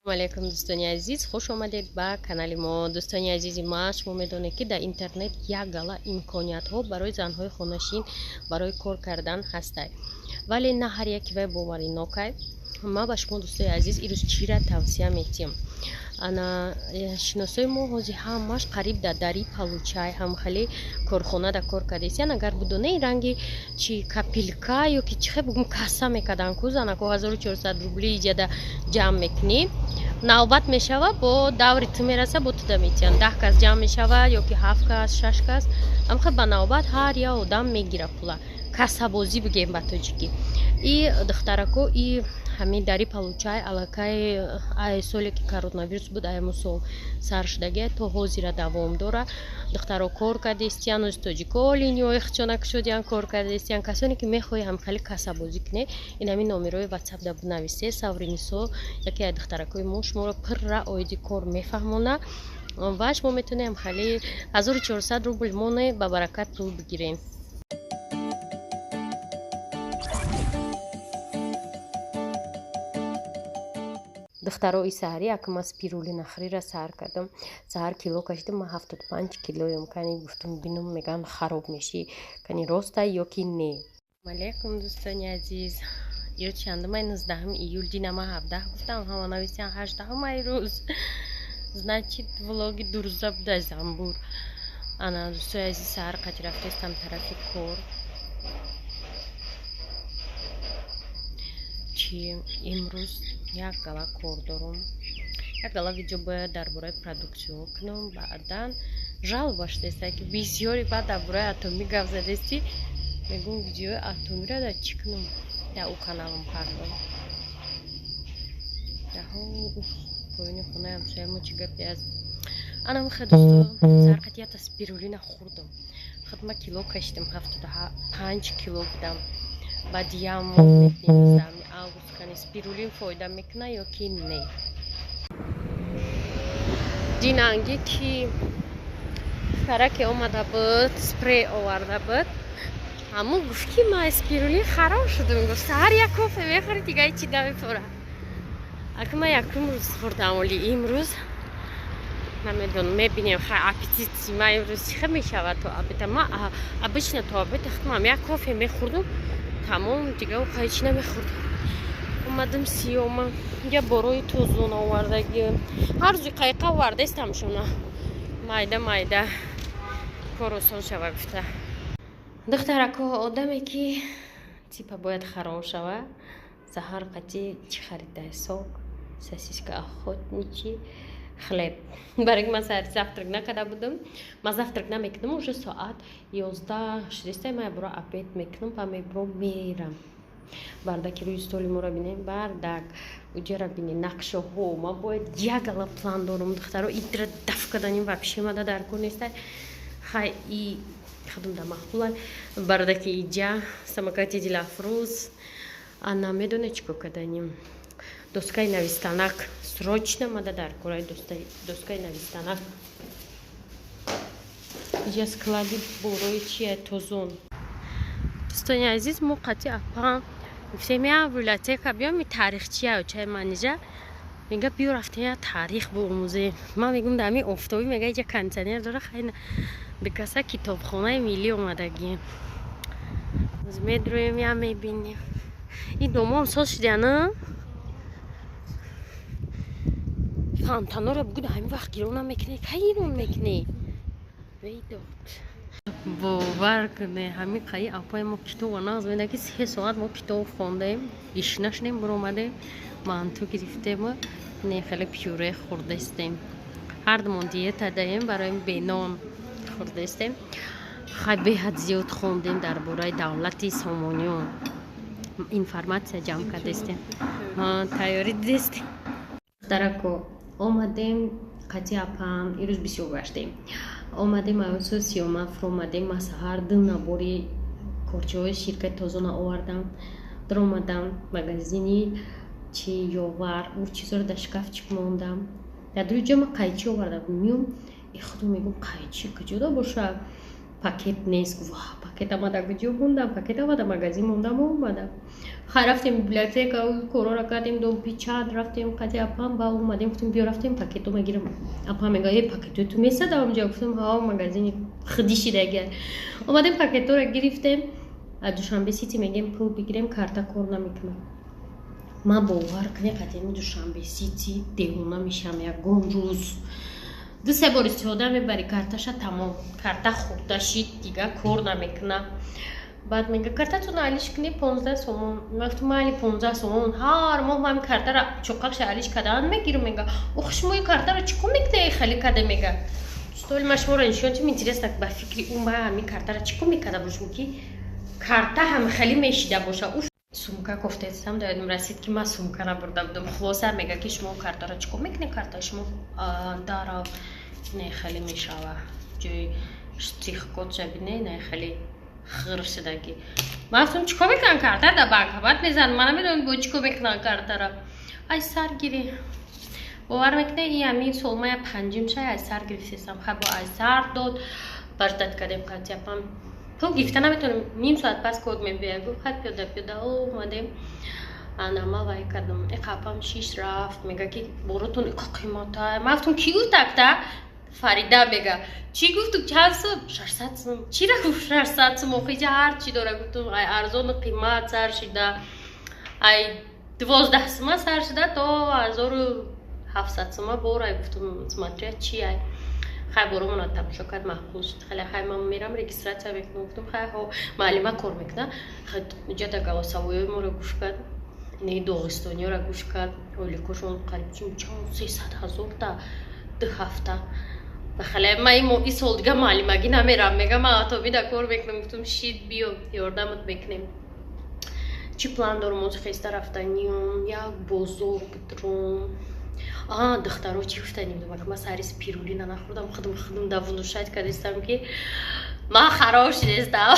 Алейкум, дӯстони азиз, хуш омадед ба канали мо. Дӯстони азизи ма, шумо медонед, ки дар интернет як гала имкониятҳо барои занҳои хонашин барои кор кардан ҳастад, вале на ҳар яке вай боваринокай. Ма ба шумо, дӯстои азиз, ирӯз чира тавсия метиҳам? Ана шиносои мо ҳозир ҳамаш қариб дар дари получай ҳамхеле корхона да кор кардесиян. Агар будонаи ранги чи копилка ё ки чи хе бугум, касса мекардан ку занако, 1400 рубли иҷада ҷамъ мекунӣ, навбат мешава, бо даври ту мераса, бо туда метиҳанд. 10 кас ҷамъ мешава ё ки ҳафт кас, шаш кас, ҳамхе ба навбат ҳар як одам мегира пула. Кассабозӣ бигем ба тоҷикӣ. И духтарако, и ҳамин дари получай аллакай ай соле ки коронавирус буд, ай сол сар шудагия, то ҳозира давом дора. Духтаро кор кардестиян, ози тоҷико линияҳои хичона кушодиян, кор кардестиян. Касоне ки мехоҳӣ ҳамхели кассабозӣ кунед, ин ҳамин номерои ватсап да бинависе. Савринисо, яке аз духтаракои мо, шуморо пурра оиди кор мефаҳмона ва шумо метавонед ҳамхели 1400 рубл моне ба баракат пул бигиред. Духтарои, саҳарӣ ака ман спирулина хӯрира сар кардам. Саҳар кило кашидам, ман 75 килоем. Кани гуфтум, бинум, меган хароб мешӣ, кани ростай ё ки не. Алейкум, дӯстони азиз. Ё чандумай? 19 июл. Дина ман 17 гуфтам, ҳама нависиян 18-ум ай рӯз. Значит, влоги дурӯза буда, замбур. Ана, дӯстои азиз, саҳар қати рафтестам тарафи кор. Чи имрӯз як гала кор дорум, як гала видео бояд дар бораи продуксиё кунам. Баъдан жалоба шудеста, ки бисёри баъд дар бораи атомӣ гап задестӣ. Мегӯм, видеои атомиро дар чӣ кунам? Дар ӯ каналам пардом. Даҳо поёни хонаи ҳамсоя мо чӣ гапе аст? Ана михе, дӯсто, сарқати ята спирулина хӯрдам. Худма кило кашидам, 75 кило будам. Баъд як моҳ мекунем, 19 август, кани спирулин фоида мекуна ё ки не. Динанги ки караке омада буд, спрей оварда буд, ҳамун гуфт, ки ма спирулин хароб шудум. Гуфт, саҳар як кофе мехӯри, дига ҳечи намефора. Ака ма якум рӯз хӯрдам, оли имрӯз намедонам, мебинем. Хай, аппетити ма имрӯз чӣ хел мешавад то обеда. Ма обычно то обеда худмам як кофе мехӯрдум, тамом, дига ҳечи намехӯрдам. Омадам сиёма, я борои тозун овардаги, ҳар рӯзи қайқа овардаистамшона, майда майда, кор осон шава гуфта. Духтарако, одаме ки типа бояд хароб шава, саҳар қати чӣ харида? Сок, сосиска охотничий, хлеб. Барои ки ман саҳари завтрак накарда будам, ман завтрак намекунам. Уже соат 11 шудеста, ман ябора обед мекунам ва мебуром, мерам. Бардаки рӯи столи моро бинем, бардак уҷара бинем, нақшаҳо. Ман бояд як гала план дорам, духтаро, идра даф каданим вообще мада дар кор неста. Хай, и худум да мақбула. Бардаки иҷа, самокати Дилафрӯз. Ана медоне чӣ кор каданим? Доскаи навистанак срочно мада дар кораи, доскаи навистанак. Иҷа склади борои чия, тозон. Дӯстони азиз, мо қати апа гуфтем, я библиотека биём, тарихчия очаи манижа мега, биё рафтем, я таърих биомӯзем. Ман мегӯм, дар ҳамин офтобӣ? Мега, иҷа кондитсионер дора. Хайна бикаса китобхонаи миллӣ омадагием, медроем, я мебинем. Ин домоам соз шудяна, фонтанора бугу. Ҳамин вақт гирон намекунӣ, кай гирон мекунӣ? Бедод, бовар куне, ҳамин қаи апаи мо китоба нағз меда, ки 3 соат мо китоб хондаем, иш нашудем, биромадем, манту гирифтему не хеле пюре хӯрдаистем. Ҳардумон диета даем, барои бенон хӯрдаистем. Хай, беҳад зиёд хондем дар бораи давлати Сомониён, информатсия ҷамъ кардастем, тайёрӣ дидестем. Духтарако, омадем қати апам, ирӯз бисёр гаштем. Омадем аёсо сиёма фуромадем. Ма саҳар ду набори корчаҳои ширкати тозона овардам. Даромадам магазини чи ёвар, ӯ чизоро дар шкафчик мондам. Дар дуи ҷо ма қайчи оварда будем. Миём, худо, мегӯм, қайчи куҷода бошад? Пакет нест. Гуфт: «Пакет омада, куҷо мондам? Пакет омада, магазин мондам, омадам». Хай, рафтем библиотека, корора кардем, дом печать рафтем қати апам. Ба омадем, гуфтем: «Биё, рафтем, пакето мегирам». Апам мега: «Э, пакетои ту месадам онҷа?» Гуфтам: «Ҳа, магазини худӣ шидага». Омадем, пакетора гирифтем. Душанбе Сити мегем, пул бигирем, карта кор намекунад. Ман, бовар кунед, қадими Душанбе Сити девона мешам. Ягон рӯз ду се бор истифода мебари карташа, тамом, карта хӯрда шид, дига кор намекуна. Баъд мега: «Картатонро алиш кунӣ, 15 сомон». Гуфтам: «Майли, 15 сомон, ҳар моҳ ман картара чоқакша алиш кардан мегирам». Мега: «Ох, шумо ин картаро чӣ кор мекунед?» Хеле када мега. Столи ма шуморо нишон дим. Интересно, ба фикри ӯ ма ҳамин картара чӣ кор мекарда бошам, ки карта ҳам хеле мешида боша? Сумка кофтаистам, да ёдам расид, ки ман сумка набурда будам. Хулоса, мега, ки шумо картаро чӣ кор мекунед, картаи шумо дарав не хеле мешава, ҷои штрих-код шабине, не хеле хир шудагӣ. Ман гуфтам: «Чӣ кор мекунам? Картара дар банкомат мезанам, ман намедонам, бо чӣ кор мекунам картара». Ай сар гирӣ, бовар мекунед, и ҳамин солмая панҷим шай ай сар гирифтестам. Хай, бо ай сар дод, баждат кардем, катяпам пул гирифта наметавонем, ним соат пас код мебиёяд. Гуфт: «Хай, пиёда пиёда омадем». Ана, ма вай кардам, иқапам шиш рафт. Мега, ки боротон иқа қимата. Ман гуфтам: «Кӣ гуфт акта?» Фарида мега: «Чӣ гуфту, чанд сум?» 600 сум. Чира гуфт 600 сум? Охиҷа ҳар чӣ дора. Гуфтум: «Ай арзону қимат сар шида, ай 12 сума сар шида то 1700 сума бор». Ай гуфтум, смотря чи ай. Хай, боромона тамошо кард, маъқул шуд хеле. «Хай, ман мерам, регистрация мекунам». Гуфтум: «Хай, ҳо, муаллима кор мекуна». Ҷада голосовой ҳои моро гӯш кард, инаи доғистониёро гӯш кард. Ойликошон қариб чанд 300 000 та 2 ҳафта. Бахале ма и сол дига муаллимагӣ намерам. Мега: «Ман атобида кор мекунам». Гуфтум: «Шид, биё, ёрдамат мекунем». Чӣ план дорум? Ози хеста рафтаниём, як бозор бидром. А духтаро, чӣ гуфтанем? Ма сари спирулина нахӯрдам, худам да внушать кардистам, ки ман хароб шидестам.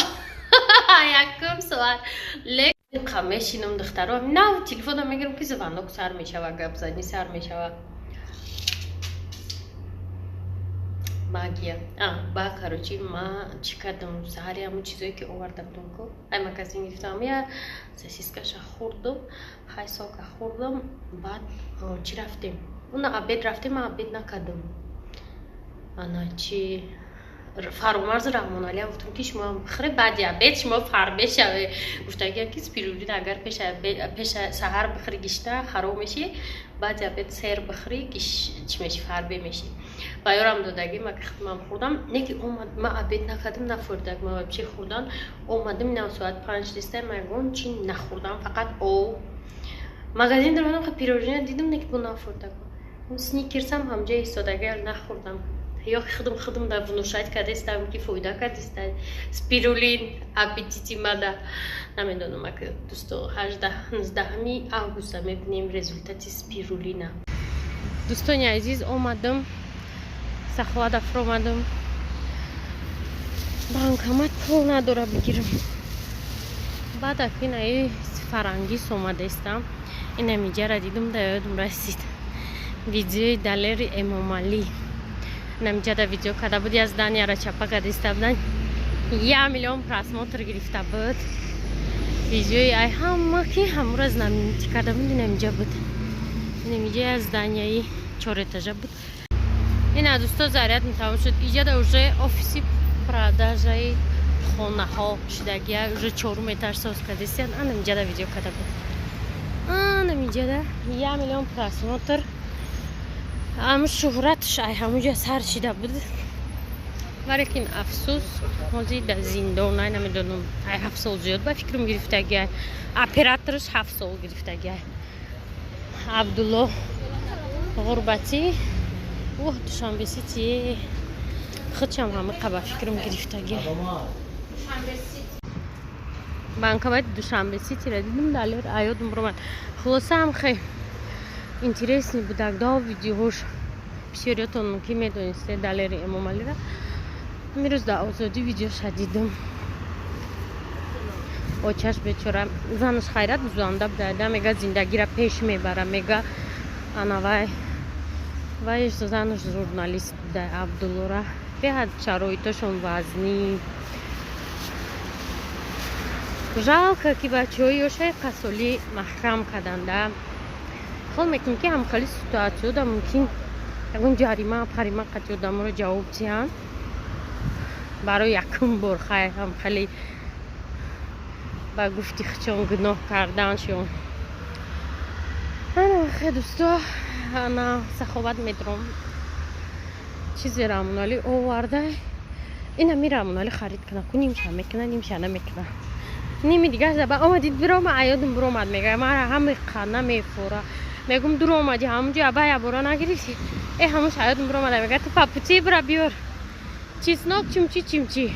Якум соат лекқа мешинам, духтаро, нав телефонам мегирам, ки звонок сар мешава, гапзанӣ сар мешава. Магия. Ба короче, ма чӣ кардам? Саҳари ҳамун чизое, ки оварда будам ку, ай магазин гирифтам, я сосиска ша хӯрдум, хай, сок а хӯрдам. Баъд чӣ рафтем? Уна обед рафтем, ман обед накардам. Ана чи, Фаромарзу Раҳмоналиам гуфтам, ки шумо бихӯре, баъди обед шумо фарбе шаве. Гуфтагиам, ки спирулина агар пеша саҳар бихӯри, гишта хароб мешӣ, баъди обед сер бихӯри, чӣ мешӣ? Фарбе мешӣ. Ба ёрам додагӣ, ма худмам хӯрдам. Не ки омад, ма обед накардам, нафӯрдаг, ма вообще хӯрдан омадам. Инам соат 5 диста, ма ягон чи нахӯрдам, фақат об. Магазин даромадам, пирожное дидам, не ки бо нафӯрдаг. Сникерсам ҳамҷа истодагӣ, нахӯрдам. Ё худам да внушать кардестам, ки фоида кардеста спирулин аппетити мада, намедонам. Ака дӯсто, 18, 19-ҳами августа мебинем результат и спирулина. Дӯстони азиз, омадам, саховат фуромадам, банкомат пул надора бигирам. Баъд акинаи Фарангис омадестам, инамиҷара дидум, да ёдум расид видеои Далери Эмомалӣ. Намиҷада видео карда буд, я здания ра чапа кардиста будан, 1 миллион просмотр гирифта буд видеои. Ай ҳама ки ҳамура знаменитый карда буд, инамиҷа буд. Инамиҷа я здания и чор этажа буд. Ина, дӯсто, заряд тамом шуд. Иҷада уже офиси продажа и хонаҳо шудагия, уже чорум этаж соз кардистиян. Анамиҷада видео карда буд, анамиҷада 1 миллион просмотр. Ам шӯҳратш ай ҳамуҷа сар шида буд. Валекин афсӯс, ҳозир дар зиндон. Ай намедонам, ай 7 сол зиёд ба фикрам гирифтагиай. Операторш 7 сол гирифтагиай, Абдулло Ғурбатӣ. Уҳ, Душанбе Сити худшам ҳамиқа ба фикрам гирифтагиай. Банкомати Душанбе Ситира дидум, далер аёдум ромад. Хулоса, ҳам хе интересный будак до видеоҳош. Бисёриётон мумкин медонистед Далери Эмомалира. Имрӯз дар Озодӣ видеоша дидум. Очаш бечора, занаш хайрат зуанда буда, мега, зиндагира пеш мебара, мега. Ана вай, вай занаш журналист буда, Абдуллора. Беҳад шароитошон вазнин. Жалко, ки бачаҳои ёшаи қасолӣ маҳкам карданда. Хол мекунем, ки ҳамхели ситуатсиёда мумкин ягон ҷарима парима қати одаморо ҷавоб диҳанд. Барои якум бор хай ҳамхели ба гуфти хичон гуноҳ карданшон. Ана хе, дӯсто, ана Саховат медром, чизе Рамоналӣ оварда. Ина ми Рамоналӣ харид кана ку, нимша мекуна, нимша намекуна, ними дигар ба омадид, бирома, аёдум биромад, мега, мара ҳами қана мефура. Мегум, дур омади, ҳамунҷо аба ябора нагирифти. Э, ҳамуш аёдум биромада, мега, ту папути бира биёр, чеснок, чимчи, чимчи.